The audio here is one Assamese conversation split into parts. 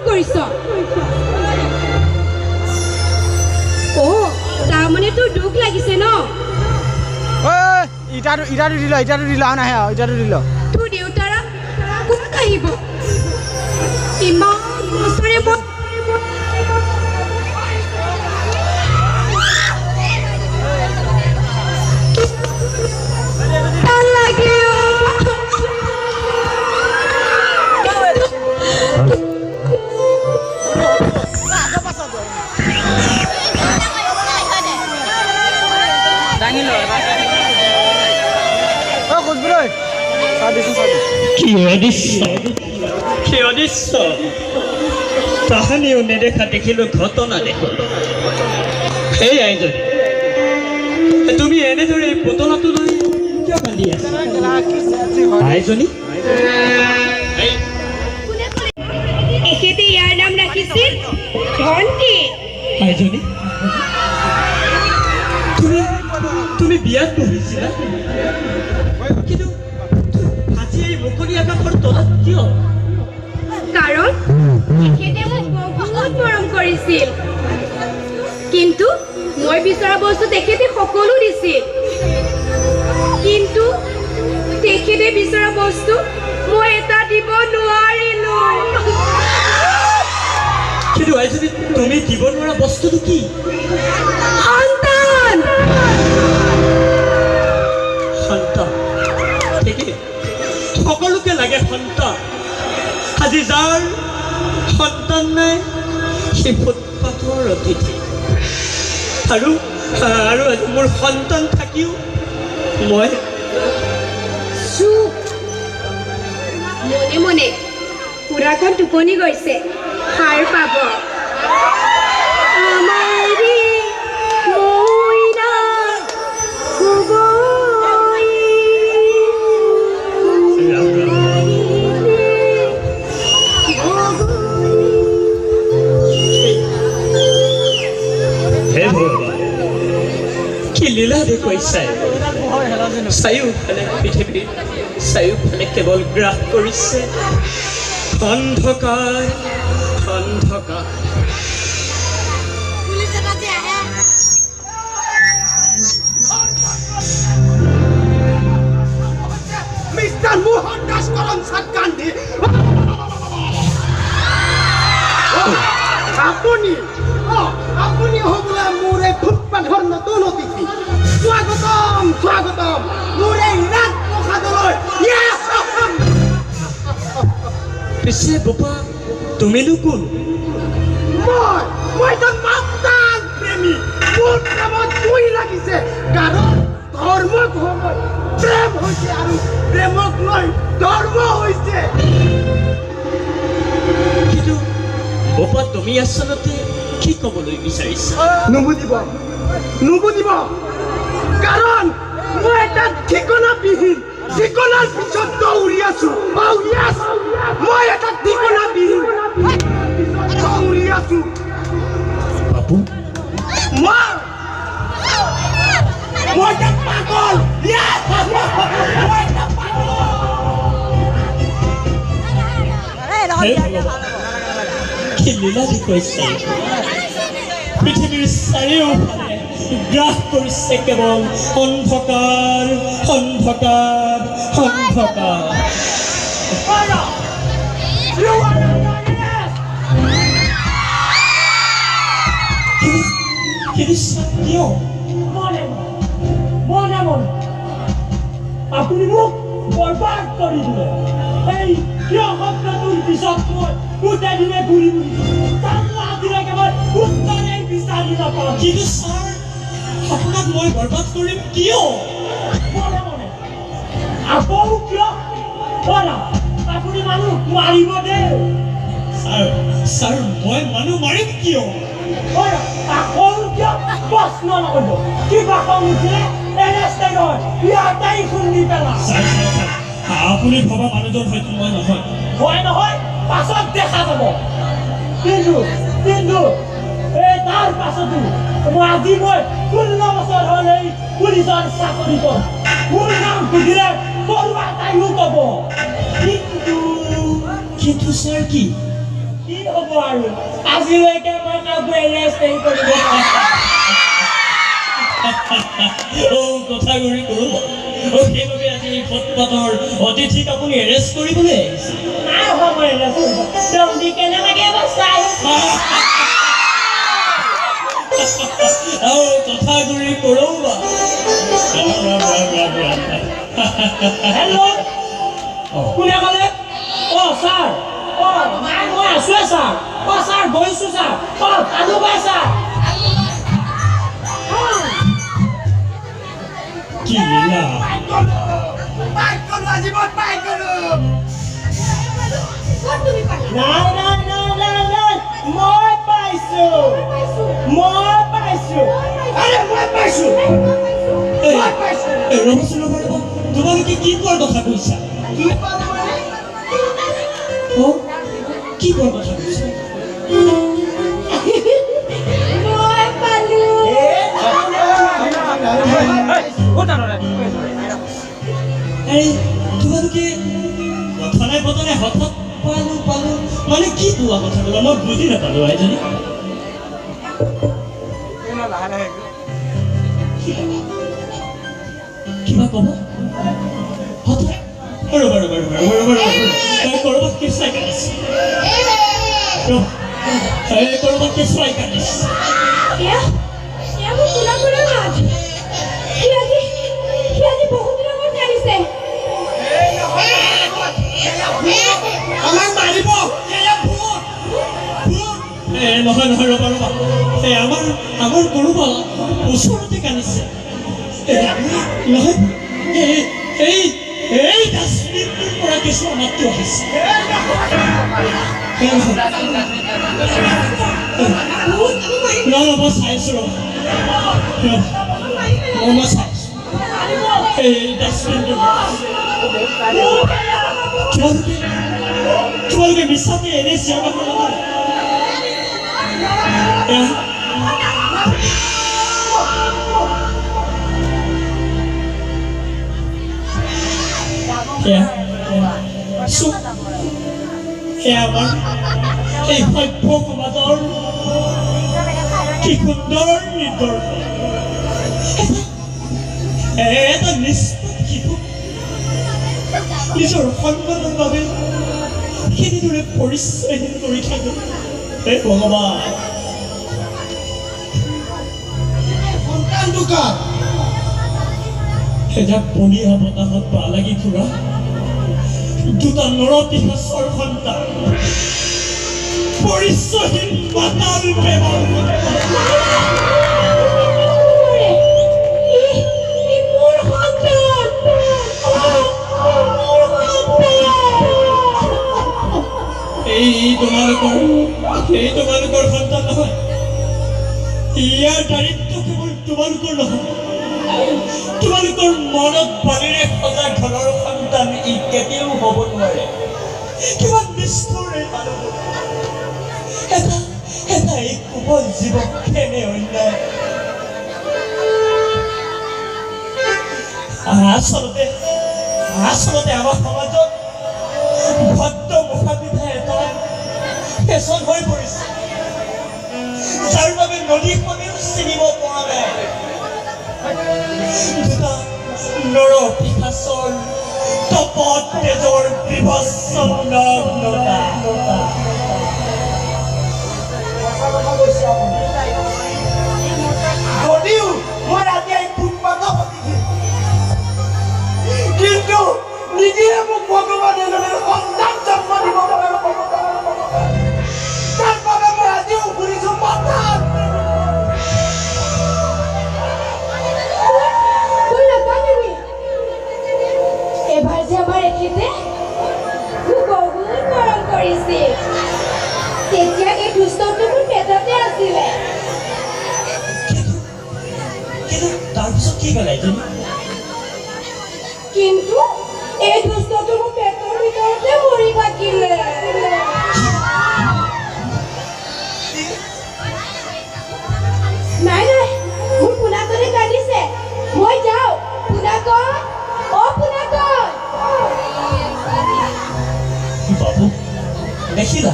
কৰিছ? অ, তাৰমানে তোৰ দুখ লাগিছে ন? ইটাটো ইটাটো দিল, ইটাটো দিল, আৰু নাহে আৰু ইটাটো দিল। তোৰ দেউতাৰা ক'ত আহিব? ইমান বছৰে মই লাগে। কি অদৃশ্য, কি অদৃশ্য! তাহানিও নেদেখা দেখিলো ঘটনা দেখোন। সেই আইজনী, তুমি এনেদৰে এই পুতলাটো লৈ কিয় কান্দি আছা আইজনী? এখেতে ইয়াৰ নাম ৰাখিছিল ধনটি। আইজনী, তুমি বিয়াত বহিছিলা, কিন্তু আজি এই মুকলি আকাশৰ তলত কিয়? কাৰণ তেখেতে মোক বহুত মৰম কৰিছিল, কিন্তু মই বিচৰা বস্তু তেখেতে সকলো দিছিল, কিন্তু তেখেতে বিচৰা বস্তু মই এটা দিব নোৱাৰিলো। কিন্তু আইজনী, তুমি দিব নোৱাৰা বস্তুটো কি? সন্তান। সন্তান, ঠিকেই, সকলোকে লাগে সন্তান। আজি যাৰ সন্তান নাই সি ফুটপাথৰ অতিথি। আৰু আৰু আজি মোৰ সন্তান থাকিও মই চুপ, মনে মনে খুৰাখন টোপনি গৈছে, সাৰ পাব। আমাৰে মইনা শুবই। ৰাম ৰাম। হে ভগৱান, কি লীলা দেখুৱাইছা! চাৰিওফালে, পৃথিৱীৰ চাৰিওফালে কেৱল গ্ৰাস কৰিছে অন্ধকাৰ, অন্ধকাৰ। মিষ্টাৰ মোহন দাস কৰমচাঁদ গান্ধী, আপুনি আপুনি হ'বলা মোৰ এই ফুটপাথৰ নতুন অতিথি। স্বাগতম, স্বাগতম মোৰ এই ৰাজপ্ৰসাদলৈ। পিছে বোপা, তুমিনো কোন? মই এজন মাতাল প্ৰেমী। মোৰ প্ৰেমত জুই লাগিছে, কাৰণ ধৰ্মক সময় প্ৰেম হৈছে আৰু প্ৰেমক লৈ ধৰ্ম হৈছে। কিন্তু বোপা, তুমি আচলতে কি ক'বলৈ বিচাৰিছা? নুবুজিব, নুবুজিব, কাৰণ মই এটা ঠিকনাবিহীন ঠিকনাৰ পিছত দৌৰি আছো। Oh yes, মই এটা ঠিকনাবিহীন পিছত দৌৰি আছো। বাপু, মই এটা পাগল। Yes, মই এটা পাগল। হে ভগৱান, কি লীলা দেখুৱাইছে! পৃথিৱীৰ চাৰিওফালে গ্ৰাস কৰিছে কেৱল অন্ধকাৰ, অন্ধকাৰ, অন্ধকাৰ। You are under arrest. কিন্তু ছাৰ, কিয়? মনে মনে, মনে মনে আপুনি মোক বৰবাদ কৰি দিলে। এই কিয় শব্দটোৰ পিছত মই গোটেই দিনে ঘূৰি ফুৰিছো, তাৰো আজিলৈকে মই উত্তৰেই বিচাৰি নাপাওঁ। কিন্তু ছাৰ, আপোনাক মই বৰবাদ কৰিম কিয়? মনে মনে, আকৌ কিয়? ব'লা, আপুনি মানুহ মাৰিব দেই। ছাৰ, ছাৰ, মই মানুহ মাৰিম কিয়? ব'লা, আকৌ কিয় প্ৰশ্ন নকৰিব। কিবা খং উঠিলে এৰেষ্টে নহয়, ইয়াতেই খুন্দি পেলা। ছাৰ, ছাৰ, ছাৰ, আপুনি ভবা মানুহজন হয়তো মই নহয়। হয় নহয় পাছত দেখা যাব। কিন্তু এই তাৰ পাছতো মই আজি মই 16 বছৰ হ'ল এই পুলিচৰ চাকৰি কৰা। মোৰ নাম সুধিলে বৰুৱা তাইও ক'ব। কিন্তু কিন্তু ছাৰ, কি? কি হ'ব আৰু, আজিলৈকে মই কাকো এৰেষ্ট কৰিব। অ' কথাগুৰি কৰোঁ। অ' সেইবাবে আজি এই ফুটপাথৰ অতিথিক আপুনি এৰেষ্ট কৰিবলৈ আহিছে? নাই হোৱা মই এৰেষ্ট কৰিব, দম দি কেনে লাগে এবাৰ চাই। অ' কথাগুৰি কৰোঁ। হেল্ল', কোনে ক'লে? অ' ছাৰ, অ' নাই মই আছোৱে ছাৰ। অ' ছাৰ গৈছোঁ ছাৰ। অ' পালোগৈ ছাৰ। কি লীলা! নাই নাই নাই নাই নাই, মই পাইছো, মই পাইছো। আৰে মই পাইছো, মই পাইছো। ৰ'বাচোন, ৰ'বা ৰ'বা, তোমালোকে কি কোৱাৰ কথা কৈছা? কি পালো মানে? অ' কি কোৱাৰ কথা কৈছা? মই পালো। আৰে তোমালোকে কথা নাই পতা নাই হঠাৎ পালো পালো মানে কি কোৱা কথা ক'লা, মই বুজি নাপালো। আইজনী, কিবা ক'ব হঠাৎ? ৰ'বা ৰ'বা ৰ'বা ৰ'বা ৰ'বা ৰ'বা, ক'ৰবাত কেঁচুৱাই কান্দিছে। ক'ৰবাত কেঁচুৱাই কান্দিছে। এয়া এয়া মোৰ পোনাকণৰ মাত। সি আজি বহুত দিনৰ মূৰত কান্দিছে। আমাক মাৰিব, এয়া ভূত ভূত। নহয় নহয়, ৰ'বা ৰ'বা, এই আমাৰ কোনোবা ওচৰতে কান্দিছে। নহয়, এই এই ডাষ্টবিনটোৰ পৰা কেঁচুৱা মাতটো আহিছে। নহয়, মই চাই আছো, ৰ'বা, মই চাই আছো এই ডাষ্টবিনটোৰ পৰা। তোমালোকে মিছাতে এনেই চিঞৰ বাখৰ নকৰা। এয়া চুপ, এয়া আমাৰ এই সভ্য সমাজৰ কি সুন্দৰ নিদৰ্শন! এটা নিষ্পাপ শিশু নিজৰ সন্মানৰ বাবে কেনেদৰে পৰিচয়হীন কৰি থাকে! হে ভগৱান! সন্তানটো কাৰ? এজাক বলিয়া বতাহত বা লাগি ফুৰা দুটা নৰপিশাচৰ সন্তান, পৰিচয়হীন মাতাল প্ৰেমৰ। মোৰ সন্তান, মোৰ সন্তান। এই তোমালোকৰ সন্তান নহয়। ইয়াৰ দায়িত্ব কেৱল তোমালোকৰ নহয়। তোমালোকৰ মনত বালিৰে সজা ঘৰৰ সন্তান ই কেতিয়াও হ'ব নোৱাৰে। কিমান নিষ্ঠুৰ এই মানুহবোৰ! এটা এটা এই কোমল জীৱক কেনে অন্যায়! আচলতে আমাৰ সমাজত ভদ্ৰ মুখা পিন্ধা এটা ফেশ্বন হৈ পৰিছে, যাৰ বাবে নদীখনেও চিনিব পৰা নাই দুটা নৰ পিশাচৰ তপত তেজৰ বিভৎস নগ্নতা। সঁচা কথা কৈছে আপুনি। যদিও মই ৰাতি আহি ফুটপাথত অতিথি, কিন্তু নিদিয়ে মোক ভগৱানে এজনে সন্তান জন্ম দিব পাৰে। তাৰ বাবে মই আজিও ঘূৰিছো পথাৰ। তই নাকান্দিবি। এবাৰ যে আমাৰ এখেতে মোক বহুত মৰম কৰিছিল, তেতিয়া এই দুষ্টটো মোৰ পেটতে আছিলে। কিন্তু তাৰপিছত কি ক'লে এজনী? কিন্তু এই দুষ্টটো মোৰ পেটৰ ভিতৰতে মৰি থাকিলে। নাই নাই, মোৰ পোনাকণে কান্দিছে, মই যাওঁ। পোনাকণ, অ পোনাকণ। বাবু, দেখিলা?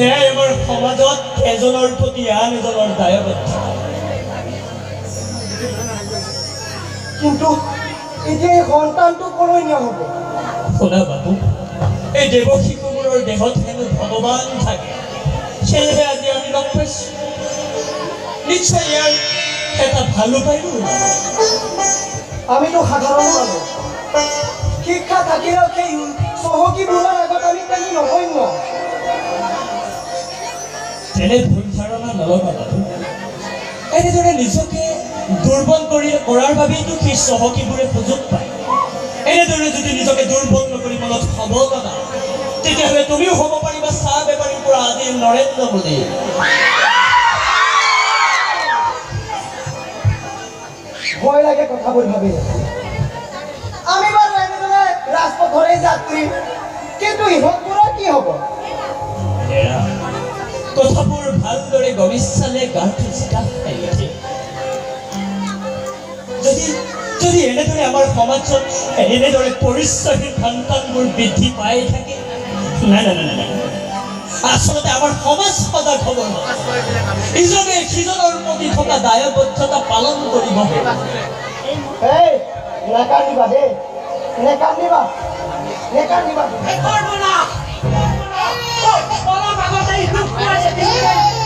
এয়াই আমাৰ সমাজত এজনৰ প্ৰতি আন এজনৰ দায়বদ্ধতা। কিন্তু এতিয়া এই সন্তানটো কলৈ নিয়া হ'ব? শুনা বাবু, এই দেৱ শিশুবোৰৰ দেহত হেনো ভগৱান থাকে, সেয়েহে আজি আমি লগ পাইছো। নিশ্চয় ইয়াৰ এটা ভাল উপায়ো ওলাব। আমিতো সাধাৰণ মানুহ, শিক্ষা থাকিলেও সেই চহকীবোৰৰ আগত আমি তেনে নগণ্য। তেনে ভুল ধাৰণা নলবা বাবু। এনেদৰে নিজকে দুৰ্বল কৰি কৰাৰ বাবেইতো সেই চহকীবোৰে সুযোগ পায়। এনেদৰে যদি নিজকে দুৰ্বল নকৰি মনত সবল আনা, তেতিয়াহ'লে তুমিও হ'ব পাৰিবা চাহ বেপাৰীৰ পৰা আজিৰ নৰেন্দ্ৰ মোদী। ভয় লাগে কথাবোৰ ভাবিলে। আমি বাৰু এনেদৰে ৰাজপথৰে যাত্ৰী, কিন্তু ইহঁতবোৰৰ কি হ'ব? হেৰা, কথাবোৰ ভালদৰে গমি চালে গাটো জিকা খাই উঠে। যদি যদি এনেদৰে আমাৰ সমাজত এনেদৰে পৰিচয়হীন সন্তানবোৰ বৃদ্ধি পাই থাকে, নাই নাই নাই নাই, আচলতে আমাৰ সমাজ সজাগ হ'ব হ'ল। ইজনে সিজনৰ প্ৰতি থকা দায়বদ্ধতা পালন কৰিব হ'ল। এই নেকান্দিবা দেই, নেকান্দিবা, নেকান্দিবা। সৰ্বনাশ! অলপ আগতে দুখ পোৱাইছে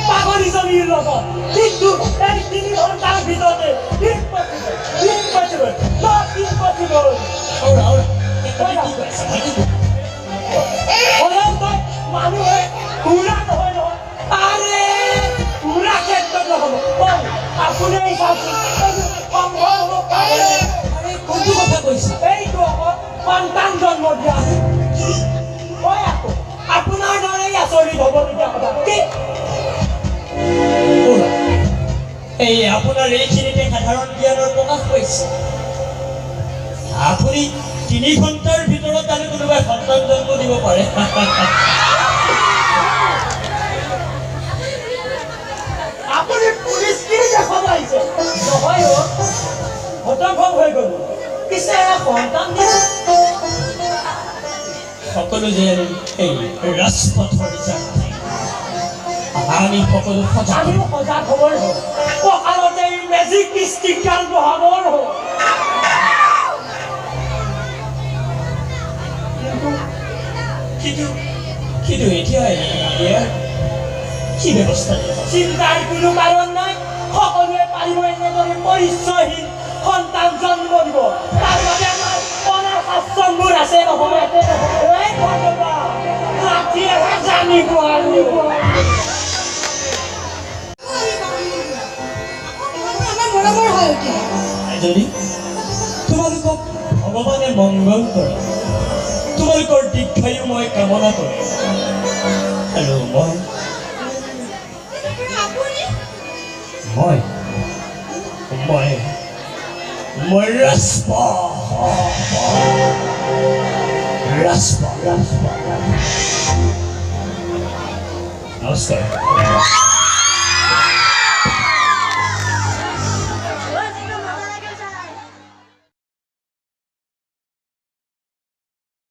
পাগলীজনীৰ লগত, কিন্তু এই 3 ঘণ্টাৰ ভিতৰতে ইম্পচিবল, ইম্পচিবল, not impossible. আউৰা, আউৰা, তুমি কি কৈ আছা? মই কি কওঁ? হ'লেও তই মানুহে ঘূৰা নহয় নহয়। আৰে ঘূৰা ক্ষেত্ৰত নহ'ব। ঐ, আপুনি চাওকচোন, এইটো সম্ভৱ হ'ব পাৰেনে? আৰে কোনটো কথা কৈছা? এইটো আকৌ সন্তান জন্ম দিয়া। ঐ আকৌ আপোনাৰ দৰেই আচৰিত হ'বলগীয়া কথা কি? অ'ৰা, এই আপোনাৰ এইখিনিতে সাধাৰণ জ্ঞানৰ প্ৰকাশ পাইছে। আপুনি 3 ঘণ্টাৰ ভিতৰত জানো কোনোবাই সন্তান জন্ম দিব পাৰে? আপুনি পুলিচ কি দেখাব আহিছে? নহয় অ, হতভম্ব হৈ গ'লো। পিছে সন্তান দিছে? সকলো যেন এই ৰাজপথৰ যাত্ৰী, আমি সকলো সজাগ। আমিও সজাগ হ'বৰ হ'ল। কঁকালতে এই মেজিক ষ্টিকডাল বহাবৰ হ'ল। কিন্তু কিন্তু কিন্তু এতিয়া ইয়াৰ কি ব্যৱস্থা লোৱা হ'ব? চিন্তাৰ কোনো কাৰণ নাই। সকলোৱে পাৰিব এনেদৰে পৰিচয়হীন সন্তান জন্ম দিব। তাৰ বাবে আমাৰ অনাথ আশ্ৰমবোৰ আছে নহয়। এই ভগৱান, লাঠিয়েহে জানিব আৰু। আমাৰ মৰমৰ হৈ উঠে। আইজনী, তোমালোকক ভগৱানে মংগল কৰক। তোমালোকৰ দীৰ্ঘায়ু মই কামনা কৰোঁ। আৰু মই আপুনি মই মই মই ৰাজপথ, ৰাজপথ, ৰাজপথ। নমস্কাৰ।